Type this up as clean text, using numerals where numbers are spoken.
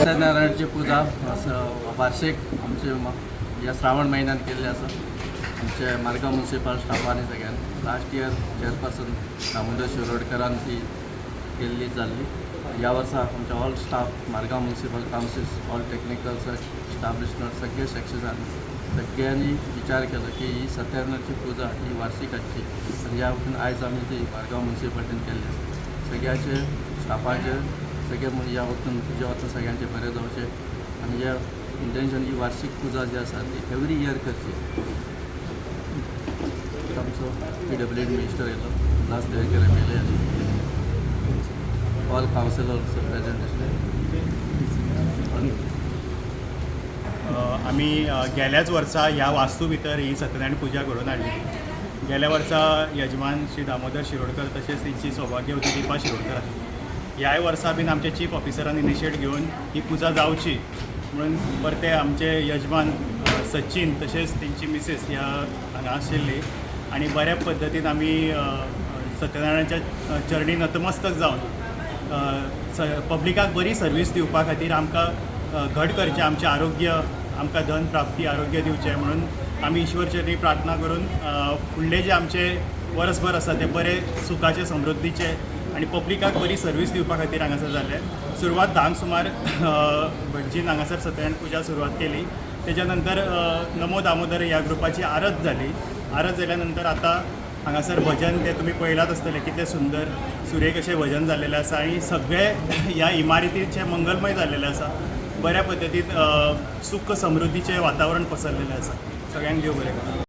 सत्यनारायणची पुजा असं वार्षिक आमचे ह्या श्रावण महिन्यात केल्ली आसा आमचे मार्गांव म्युनिसिपल स्टाफांनी सगळ्यांनी. लास्ट इयर चेअरपर्सन दामोदर शिरोडकरान ती केल्ली जाल्ली. ह्या वर्सा आमचे all staff, Margao Municipal Council, all technical establishment, सगळे सेक्शनान सगळ्यांनी विचार केलो की ही सत्यनारायणाची पुजा ही वार्षिक आसची आनी ह्या वतीन आयज आमी ती मार्गांव म्युनिसिपालिटीन केल्ली आसा. सगळ्याचे स्टाफाचे सगळे म्हण ह्या वतीन तुज्या वतीन सगळ्यांचे बरें जावचें आनी ह्या इंटेन्शन ही वार्षिक पुजा जी आसा ती एवरी इयर करची. आमचो पीडब्ल्यूडी मिनिस्टर येयलो, Ulhas Devekar MLA, all councillors present आसले. आमी गेल्याच वर्सा ह्या वास्तू भितर ही सत्यनारायण पुजा घडोवन हाडली. गेल्या वर्सा यजमान श्री दामोदर शिरोडकर तशेंच तेंची सौभाग्यवती दीपा शिरोडकर आसली. ह्याय वर्सा बीन आमच्या चीफ ऑफिसरान इनिशिएट घेवन ही पुजा जावची म्हणून परते आमचे यजमान सचीन तशेंच तेंची मिसेस ह्या हांगा आशिल्ली आनी बऱ्या पद्दतीन आमी सत्यनारायणाच्या चरणी नतमस्तक जावन पब्लिकाक बरी सर्वीस दिवपा खातीर आमकां घट करचें, आमचें आरोग्य, आमकां धन प्राप्ती, आरोग्य दिवचें म्हणून आमी ईश्वर चरणी प्रार्थना करून फुडले जे आमचे वर्सभर आसा ते बरे सुखाचे, समृद्धीचे आनी पब्लिकाक बरी सर्वीस दिवपा खातीर हांगासर जालें. सुरवात 10क सुमार भटजीन हांगासर सत्यनारायण पुजा सुरवात केली. तेच्या नंतर नमो दामोदर ह्या ग्रुपाची आरत जाली. आरत जाल्या नंतर आतां हांगासर भजन तें तुमी पळयलात आसतलें, कितलें सुंदर सुरेख अशें भजन जाल्लेलें आसा आनी सगळे ह्या इमारतीचें मंगलमय जाल्लेलें आसा. बऱ्या पद्दतीन सुख समृद्धीचें वातावरण पसरलेलें आसा. सगळ्यांक देव बरें करूं.